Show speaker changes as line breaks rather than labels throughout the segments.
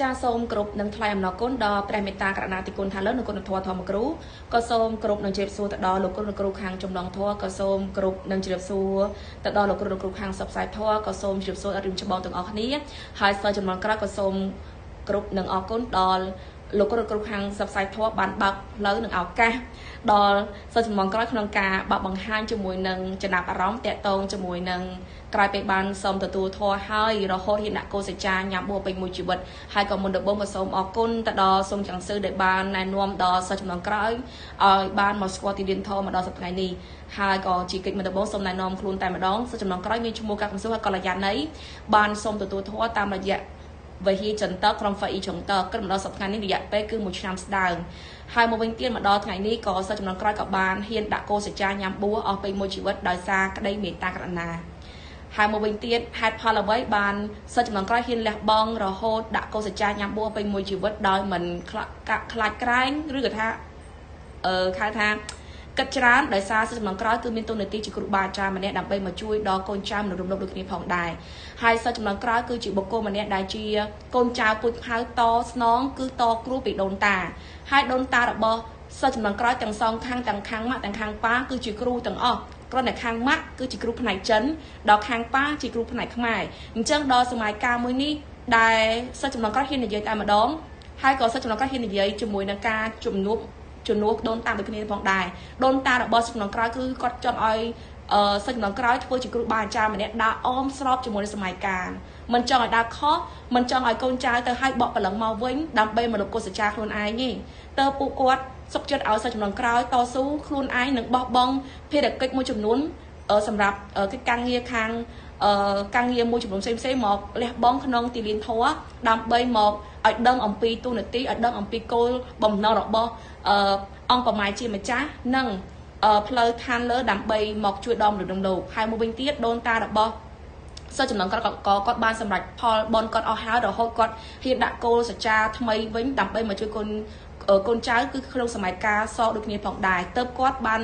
ចាសូមគោរពនិងថ្លែងអំណរគុណដល់ព្រះមេត្តាករុណាធិគុណថាលើនិងគុណធម៌ធម្មគ្រូក៏សូមគោរពនិងជម្រាបសួរទៅដល់លោកគ្រូនិងគ្រូខាងចំណងធម៌ក៏សូមគោរពនិងជម្រាបសួរទៅដល់លោកគ្រូនិងគ្រូខាងសបផ្សាយធម៌ក៏សូមជម្រាបសួរអរិយច្បងទាំងអស់គ្នាហើយសិស្សចំនួនក្រោយក៏សូមគោរពនិងអរគុណដល់លោកគ្រូគ្រូខាងសបផ្សាយធម៌បានបើកផ្លូវនិងឱកាសដល់សិស្សចំនួនក្រោយក្នុងការបើកបង្ហាញជាមួយនឹងចំណាប់អារម្មណ៍តាក់ទងជាមួយនឹងក្រោយពេលបានសូមទទួលធម៌ហើយរហូតហ៊ានដាក់កោសចាញ៉ាំបួពេញមួយជីវិតហើយក៏មុនដំបូងក៏សូមអរគុណទៅដល់សូមចង្សឺដែលបានណែនាំដល់សិស្សចំនួនក្រោយឲ្យបានមកស្គាល់ទីរៀនធម៌មកដល់សប្តាហ៍នេះហើយក៏ជាកិច្ចមុនដំបូងសូមណែនាំខ្លួនតែម្ដងសិស្សចំនួនក្រោយមានឈ្មោះកាកំសួរហើយកល្យាណីបានសូមទទួលធម៌តាមរយៈវិហារចន្តក្រុមហ្វាអ៊ីចន្តក្រឹមដល់សប្តាហ៍នេះរយៈពេលគឺ1ឆ្នាំស្ដើងហើយមកវិញទៀតមកដល់ថ្ងៃនេះក៏សិស្សចំនួនក្រោយក៏បានហ៊ានដាក់កោសចាញ៉ាំបួអស់ពេញមួយជីវិតដោយសារក្តីមេត្តាករុណាហើយមកវិញទៀតហេតុផលអ្វីបានសិស្សចំនួនក្រោយហ៊ានលះបង់រហូតដាក់កោសចាញ៉ាំបួពេញមួយជីវិតដោយមិនខ្លាចក្រែងឬក៏ថាហៅថាគិតច្រើនដោយសារសិស្សចំនួនក្រោយគឺមានតួនាទីជាគ្រូបាអាចារ្យម្នាក់ដើម្បីមកជួយដល់កូនចៅមនុស្សរំលោភដូចគ្នាផងដែរហើយសិស្សចំនួនក្រោយគឺជាបុគ្គលម្នាក់ដែលជាកូនចៅពូជផៅតស្នងគឺតគ្រូពីដូនតាហើយដូនតារបស់សិស្សចំនួនក្រោយទាំងសងខាងទាំងខាងម៉ាក់ទាំងខាងប៉ាគឺជាគ្រូទាំងអស់គ្រាន់តែខាងម៉ាក់គឺជាគ្រូផ្នែកចិនដល់ខាងប៉ាជាគ្រូផ្នែកខ្មែរអញ្ចឹងដល់សម័យកាលមួយនេះដែលសិស្សចំនួនក្រោយហ៊ាននិយាយតែម្ដងហើយក៏សិស្សចំនួនក្រោយហ៊ាននិយាយជាមួយនឹងការជំនួសដូនតាដូចគ្នាផងដែរដូនតារបស់សិស្សចំនួនក្រោយគឺគាត់ចង់ឲ្យសិស្សចំនួនក្រោយធ្វើជាគ្រូបាអាចារ្យម្នាក់ដើរអមស្របជាមួយនឹងសម័យកាលមិនចង់ឲ្យដើរខុសមិនចង់ឲ្យកូនចៅទៅឲ្យបកព្រលឹងមកវិញដើម្បីមកលុបកុសចាខ្លួនឯងទេតើពួកគាត់សុខចិត្តឲ្យសិស្សចំនួនក្រោយតស៊ូខ្លួនឯងនឹងបោះបង់ភារកិច្ចមួយចំនួនសម្រាប់កិច្ចការងារខាងការងារមួយចំនួនផ្សេងៗមកលះបង់ក្នុងទីលានធម៌ដើម្បីមកឲ្យដឹងអំពីទូនាទីឲ្យដឹងអំពីគោលបំណងរបស់អង្គប្រម៉ែជាម្ចាស់និងផ្លូវឋានលើដើម្បីមកជួយដល់មនុស្សលោកហើយមួយវិញទៀតដូនតារបស់សិស្សចំនួនគាត់ក៏គាត់បានសម្រេចផលបនគាត់អស់ហើយរហូតគាត់ហ៊ានដាក់គោលសច្ចាថ្មីវិញដើម្បីមកជួយកូនចៅគឺក្នុងសម័យកាលសដូចគ្នាផងដែរទើបគាត់បាន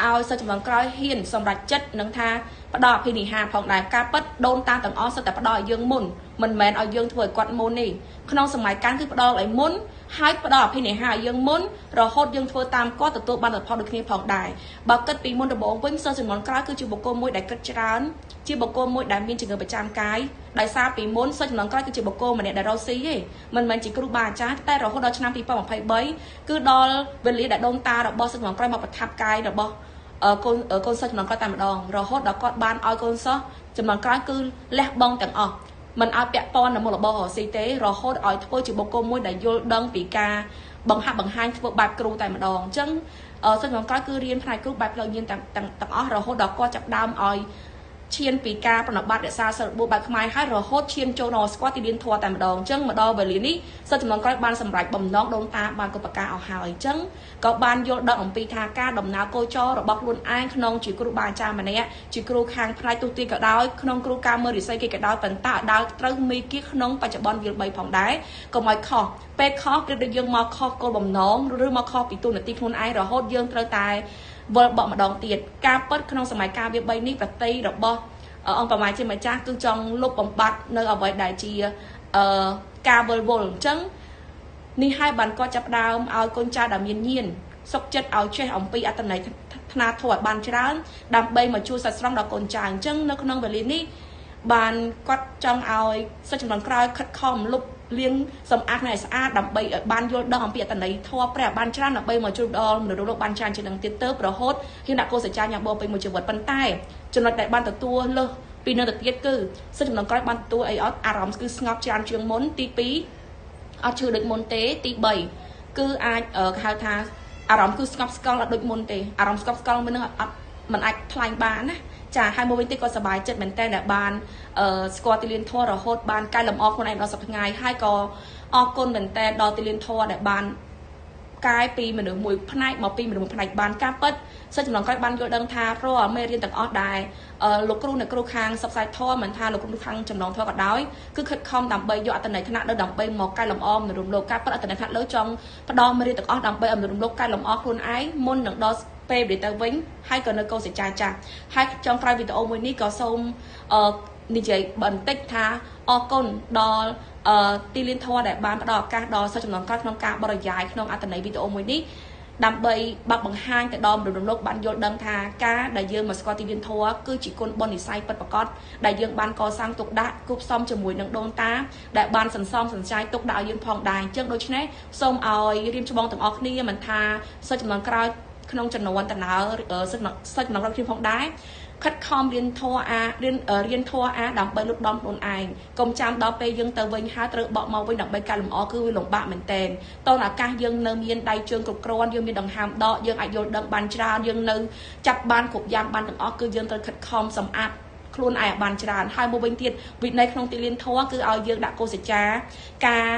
ឲ្យសិស្សចំនួនក្រោយហ៊ានសម្រេចចិត្តនឹងថាផ្ដល់អភិនិហាផងដែរការពិតដូនតាទាំងអស់សិតតែផ្ដល់ឲ្យយើងមុនមិនមែនឲ្យយើងធ្វើឲ្យគាត់មុនទេក្នុងសម័យកាលគឺផ្ដល់ឲ្យមុនហើយផ្ដល់អភិនិហាឲ្យយើងមុនរហូតយើងធ្វើតាមគាត់ទទួលបានលទ្ធផលដូចគ្នាផងដែរបើគិតពីមុនដំបូងវិញសិស្សចំនួនក្រោយគឺជាបុគ្គលមួយដែលគិតច្រើនជាបុគ្គលមួយដែលមានជំងឺប្រចាំកាយដោយសារពីមុនសិស្សចំនួនក្រោយគឺជាបុគ្គលម្នាក់ដែលរកស៊ីទេមិនមែនជាគ្រូបាអាចារ្យតែរហូតដល់ឆ្នាំ2023គឺដល់វេលាដែលដូនតារបស់សិស្សចំនួនក្រោយមកប្រថាប់កាយរបស់កូនសិស្សចំនួនក្រោយតែម្ដងរហូតដល់គាត់បានឲ្យកូនសិស្សចំនួនក្រោយគឺលះបង់ទាំងអស់មិនឲ្យពាក់ព័ន្ធនឹងមុខរបររកស៊ីទេរហូតឲ្យធ្វើជាបុគ្គលមួយដែលយល់ដឹងពីការបង្ហាត់បង្ហាញធ្វើបែបគ្រូតែម្ដងអញ្ចឹងសិស្សចំនួនក្រោយគឺរៀនផ្នែកគ្រូបែបផ្លូវញាណទាំងអស់រហូតដល់គាត់ចាប់ដើមឲ្យឈានពីការប្រណិប័តរក្សាសិលបួបែបខ្មែរហើយរហូតឈានចូលដល់ស្គាល់ទីរៀនធម៌តែម្ដងអញ្ចឹងមកដល់វេលានេះសិស្សចំនួនក្រោយបានសម្រេចបំណងដូនតាបានគ្រប់ប្រការអស់ហើយអញ្ចឹងក៏បានយល់ដឹងអំពីថាការដំណើរគោចររបស់ខ្លួនឯងក្នុងជាគ្រូបាអាចារ្យម្នាក់ជាគ្រូខាងផ្នែកទស្សន៍ទាយក៏ដោយក្នុងគ្រូការមើលរិស័យគេក៏ដោយប៉ុន្តែឲ្យដើរត្រូវមេគៀក្នុងបច្ចុប្បន្នវាល3ផងដែរកុំឲ្យខុសពេលខុសព្រឹកដូចយើងមកខុសគោលបំណងឬមកខុសពីទូនាទីខ្លួនឯងរហូតយើងត្រូវតែវិលបកម្ដងទៀតការពិតក្នុងសម័យកាលវា3នេះប្រតិរបស់អង្គប្រមាជាម្ចាស់គឺចង់លុបបំបាត់នៅអ្វីដែលជាការវិលវល់អញ្ចឹងនេះហើយបានគាត់ចាប់ដើមឲ្យកូនចៅដែលមានញាណសុខចិត្តឲ្យចេះអំពីអត្ថន័យថ្នាធម៌ឲ្យបានច្រើនដើម្បីមកជួយសាច់ស្រង់ដល់កូនចៅអញ្ចឹងនៅក្នុងវេលានេះបានគាត់ចង់ឲ្យសិស្សចំនួនក្រោយខិតខំលុបលាងសម្អាតឲ្យស្អាតដើម្បីឲ្យបានយល់ដឹងអំពីអត្ថន័យធម៌ព្រះបានច្រើនដើម្បីមកជួយដល់មនុស្សលោកបានច្រើនជាងនឹងទៀតទៅរហូតហ៊ានដាក់កោសចាញ៉ាំបពេញមួយជីវិតប៉ុន្តែចំណុចដែលបានទទួលលើសពីនឹងទៅទៀតគឺសិស្សចំនួនក្រោយបានទទួលអីអត់អារម្មណ៍គឺស្ងប់ច្រើនជាងមុនទី2អត់ឈឺដូចមុនទេទី3គឺអាចហៅថាអារម្មណ៍គឺស្ងប់ស្កល់អត់ដូចមុនទេអារម្មណ៍ស្ងប់ស្កល់មួយនឹងអត់មិនអាចថ្លែងបានណាចាហើយមួយវិញទៀតក៏សប្បាយចិត្តមែនតើដែលបានស្គាល់ទីលានធម៌រហូតបានកែលម្អខ្លួនឯងដល់សប្តាហ៍ថ្ងៃហើយក៏អរគុណមែនតើដល់ទីលានធម៌ដែលបានកែពីមនុស្សមួយផ្នែកមកពីមនុស្សមួយផ្នែកបានការពិតសិស្សចំនួនក្រោយបានយល់ដឹងថារាល់មេរៀនទាំងអស់ដែលលោកគ្រូអ្នកគ្រូខាងសិក្សាធម៌មិនថាលោកគ្រូខាងចំណងធម៌ក៏ដោយគឺខិតខំដើម្បីយកអត្ថន័យថ្នាក់លើដើម្បីមកកែលម្អមនុស្សរំលោកការពិតអត្ថន័យថ្នាក់លើចង់ផ្ដល់មេរៀនទាំងអស់ដើម្បីឲ្យមនុស្សរំលោកកែលម្អខ្លួនឯងមុននឹងដល់ពេលវេលាទៅវិញហើយក៏នៅកោសិចាចាស់ហើយចុងក្រោយវីដេអូមួយនេះក៏សូមនិយាយបន្តិចថាអរគុណដល់ ទីលានធម៌ដែលបានផ្ដល់ឱកាសដល់សិស្សចំនួនក្រោយក្នុងការបរិយាយក្នុងអត្ថន័យវីដេអូមួយនេះដើម្បីបើកបង្ហាញទៅដល់មនុស្សលោកបានយល់ដឹងថាការដែលយើងមកស្គាល់ទីលានធម៌គឺជាគុណបុណ្យនិស័យពិតប្រាកដដែលយើងបានកសាងទុកដាក់គូផ្សំជាមួយនឹងដូនតាដែលបានសន្សំសំចៃទុកដាក់ឲ្យយើងផងដែរអញ្ចឹងដូច្នេះសូមឲ្យរៀមច្បងទាំងអស់គ្នាមិនថាសិស្សចំនួនក្រោយក្នុងចំនួនតណើសិស្សចំនួនក្រោយគ្នាផងដែរខិតខំរៀនធម៌អារៀនធម៌អាដើម្បីលុបដំខ្លួនឯងកុំចាំដល់ពេលយើងទៅវិញហើយត្រូវបកមកវិញដើម្បីកែលម្អគឺវាលំបាកមែនទែនតើឱកាសយើងនៅមានដៃជើងគ្រប់គ្រាន់យើងមានដង្ហើមដកយើងអាចយល់ដឹងបានច្រើនយើងនៅចាប់បានគ្រប់យ៉ាងបានទាំងអស់គឺយើងត្រូវខិតខំសម្អាតខ្លួនឯងឲ្យបានច្រើនហើយមកវិញទៀតវិន័យក្នុងទីលានធម៌គឺឲ្យយើងដាក់កោសិចាការ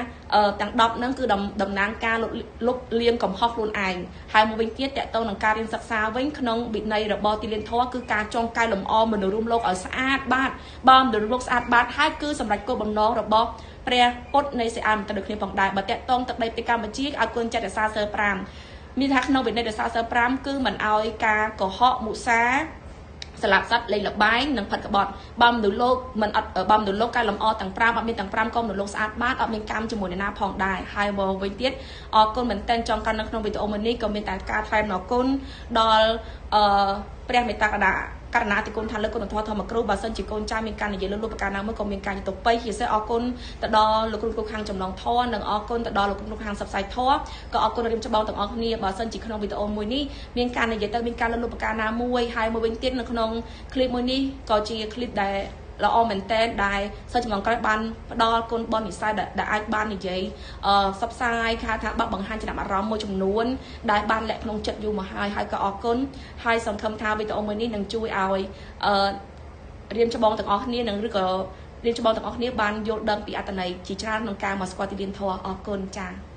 ទាំង10ហ្នឹងគឺតំណាងការលុបលាងកំហុសខ្លួនឯងហើយមកវិញទៀតតកតងនឹងការរៀនសិក្សាវិញក្នុងវិន័យរបស់ទីលានធម៌គឺការចងកែលម្អមនុស្សរួមលោកឲ្យស្អាតបាតបើមនុស្សរួមលោកស្អាតបាតហើយគឺសម្រាប់គោលបំណងរបស់ព្រះពុទ្ធនៃសេអាមទៅដូចគ្នាផងដែរបើតកតងទឹកដីប្រទេសកម្ពុជាឲ្យគុណចិត្តរក្សាសិល5មានថាក្នុងវិន័យរក្សាសិល5គឺមិនឲ្យការកុហកមុសាស្លាប់សត្វលេងលបែងនិងផិតក្បត់បើមនុស្សលោកមិនអត់បើមនុស្សលោកកែលម្អទាំង5អត់មានទាំង5ក៏មនុស្សលោកស្អាតបាតអត់មានកម្មជាមួយនរណាផងដែរហើយមកវិញទៀតអរគុណមែនទែនចង់កាន់នៅក្នុងវីដេអូមួយនេះក៏មានតែការថ្លែងអំណរគុណដល់ព្រះមេត្តាកករណាតិគុណថាលើគុណធម៌ធម្មគ្រូបើសិនជាកូនចៅមានការនិយាយលុបប្រការណាមួយក៏មានការយល់ទៅជាពិសេសអរគុណទៅដល់លោកគ្រូខាងចំណងធម៌និងអរគុណទៅដល់លោកគ្រូខាងសັບផ្សាយធម៌ក៏អរគុណរៀមច្បងទាំងអស់គ្នាបើសិនជាក្នុងវីដេអូមួយនេះមានការនិយាយទៅមានការលុបប្រការណាមួយហើយមួយវិញទៀតនៅក្នុងឃ្លីបមួយនេះក៏ជាឃ្លីបដែលល្អមែនទែនដែលសិស្សចំនួនក្រោយបានផ្ដល់គុណបុណ្យនិស័យដែលអាចបាននិយាយផ្សព្វផ្សាយថាបើបង្ហាញចំណាប់អារម្មណ៍មួយចំនួនដែលបានលាក់ក្នុងចិត្តយូរមកហើយហើយក៏អរគុណហើយសង្ឃឹមថាវីដេអូមួយនេះនឹងជួយឲ្យរៀមច្បងទាំងអស់គ្នានិងឬក៏រៀមច្បងទាំងអស់គ្នាបានយល់ដឹងពីអត្ថន័យជាច្រើនក្នុងការមកស្គាល់ទីលានធម៌អរគុណចា៎។